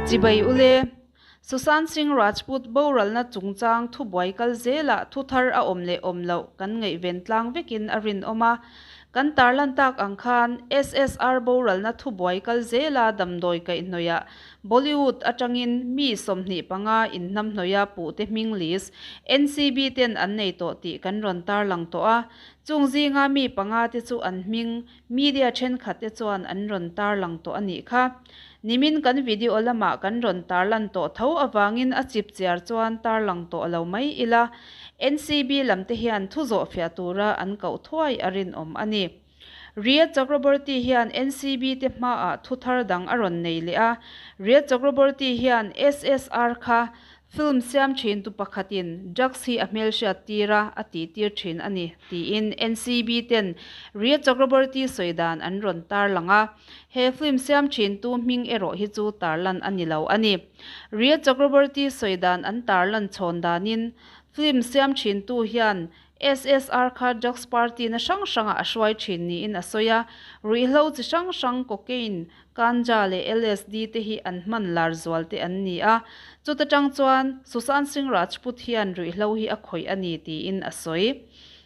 Chibai ule, Sushant Singh Rajput boralna chungchang thubuai kal zelah thu thar a awm leh awm loh kan ngaihven tlang vekin a rinawm a. Kan tarlan tak ang khan SSR boralna thubuai kal zela damdawi kaihhnawihah Bollywood atangin mi 25 inhnamhnawih a puhte hming list NCB ten an nei tawh tih kan rawn tarlang tawh a. Chung zinga mi panga te chu an hming media thenkhat te chuan an rawn tarlang tawh a nih kha. Nimin kan video lamah kan rawn tarlan tawh tho avangin a chip chiar chuan tarlang tawh lo mai ila, NCB lam te hian thu zawh fiah tura an koh thuai a rinawm a ni. Rhea Chakraborty hian NCB te hmaah thu thar dang a rawn nei leh a, Rhea Chakraborty hian SSR kha Film siam thin tu pakhatin drugs hi a hmelhriat tir a, a tih tir thin a ni, tiin NCB ten Rhea Chakraborty sawi dan an rawn tarlang a. He film siam thin tu hming erawh hi chu tarlan a ni lo a ni. Rhea Chakraborty sawi dan an tarlan chhawn danin film siam thin tu hian SSR kha drugs party na hrang hrangah a hruai thin niin a sawi a, ruihhlo chi hrang hrang cocaine, Ganja leh LSD te hi an hman lar zual te an ni a, chuta tang chuan Sushant Singh Rajput hian ruihhlo hi a khawih a ni tiin a sawi.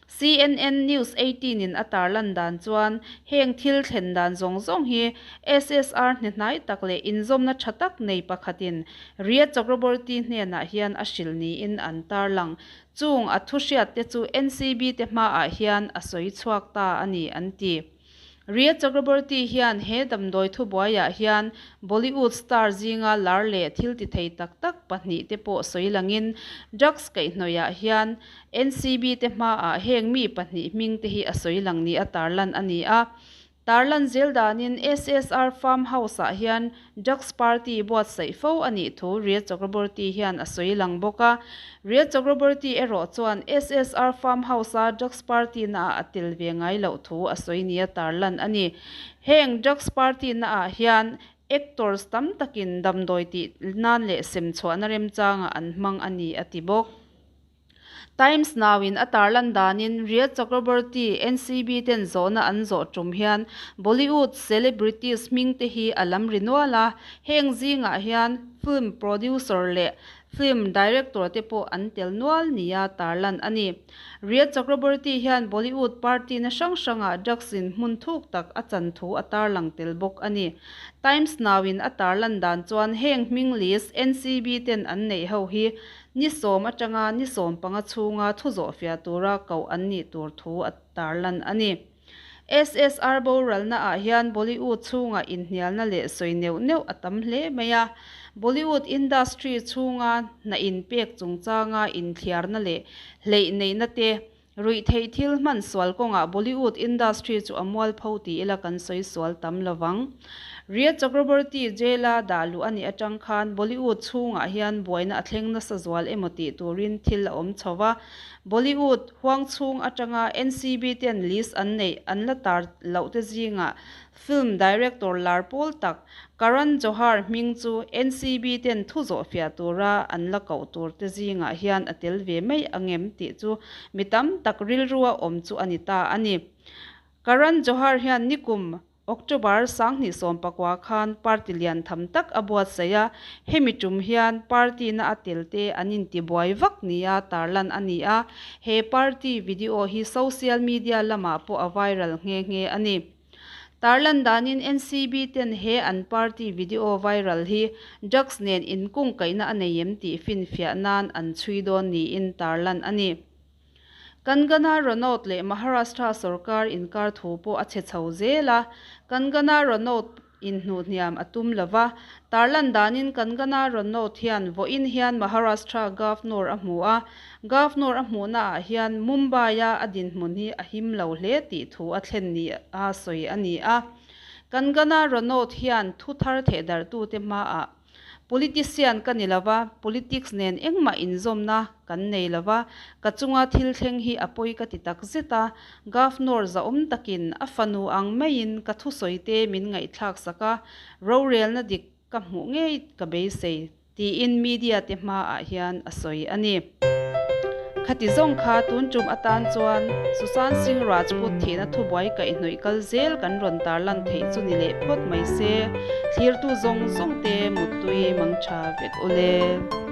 CNN News 18 in a tarlan dan chuan heng thil thlen dan zawng zawng hi SSR hnehnai tak leh inzawmna tha tak nei pakhatin Rhea Chakraborty hnenah hian a hrilh niin an tarlang. Chung a thu hriat te chu NCB te hmaah hian a sawi chhuak ta a ni an ti. Rhea Chakraborty hian he damdawi thubuaiah hian Bollywood star zinga lar leh thil ti thei tak tak pahnih te pawh sawi langin drugs kaihhnawihah hian NCB te hmaah heng mi pahnih hming te hi a sawi lang nia tarlan a ni a. Tarlan zel danin SSR Farm House-ah hian Drugs party buatsaih fo a nih thu Rhea Chakraborty hian a sawi lang bawk a. Rhea Chakraborty erawh chuan SSR Farm House-a drugs party naah a tel ve ngai loh thu a sawi nia tarlan a ni. Heng drugs party naah hian actors tam takin damdawi tih nan leh sem chhuahna remchangah an hmang a ni a ti bawk. Times Now in a tarlan danin Rhea Chakraborty NCB ten zawhna an zawh tum hian Bollywood celebrities hming te hi a lam ri nual a, heng zingah hian film producer leh film director te pawh an tel nual nia tarlan a ni. Rhea Chakraborty hian Bollywood party na hrang hrangah drugs in hmun thuk tak a chan thu a tarlang tel bawk a ni. Times Now in a tarlan dan chuan heng hming list NCB ten an neih ho hi Ni sawm atanga ni 15 chhunga thu zawhfiah tura koh an nih tur thu a tarlan a ni. SSR boralna ah hian Bollywood chhungah inhnialna leh sawi neuh neuh a tam hle mai a. Bollywood industry chhunga hna inpek chungchanga inthliarna leh hleih neihna te Ruihtheih thil hman sual kawngah Bollywood industry chu a mualpho ti ila kan sawi sual tam lovang. Rhea Chakraborty jail-a dah luh a nih atang khan Bollywood chhungah hian buaina a thleng nasa zual emaw tih turin thil a awm chho va. Bollywood huang chhung atanga NCB ten list an neih an la tar loh te zingah Film director lar pawl tak Karan Johar hming chu NCB ten thu zawhfiah tura an la koh tur te zingah hian a tel ve mai angem tih chu mi tam tak rilrua awm chu a ni ta a ni. Karan Johar hian nikum October 2019 khan party lian tham tak a buatsaih a, hemi tum hian party na a tel te an intibuai vak nia tarlan a ni a, he party video hi social media lamah pawh a viral nghe nghe a ni. Tarlan danin NCB ten he an party video viral hi drugs nen inkungkaihna a nei em tih finfiah nan an chhui dawn niin tarlan a ni. Kangana Ranaut leh Maharashtra sorkar inkar thu pawh a chhe chho zel a, Kangana Ranaut inhnuhhniam a tum lo va, tarlan danin Kangana Ranaut hian vawiin hian Maharashtra Governor a hmu a, Governor a hmuhnaah hian Mumbai-a a dinhmun hi a him lo hle tih thu a thlen ni a sawi a ni a. Kangana Ranaut hian thu thar thehdarhtute hmaah Politician ka ni lova, politics nen engmah inzawmna kan nei lova, ka chunga thil thleng hi a pawi ka ti tak zet a, Governor zahawm takin a fanu ang maiin ka thusawi te min ngaihthlak sak a, rorelna dik ka hmuh ngei ka beisei, tiin media te hmaah hian a sawi a ni. Khati zawng kha tun tum atan chuan Sushant Singh Rajput thihna thubuai kaihhnawih kal zel kan rawn tarlan theih chu ni leh phawt mai se, thlirtu zawng zawng te muttui mang. Mangtha vek ule.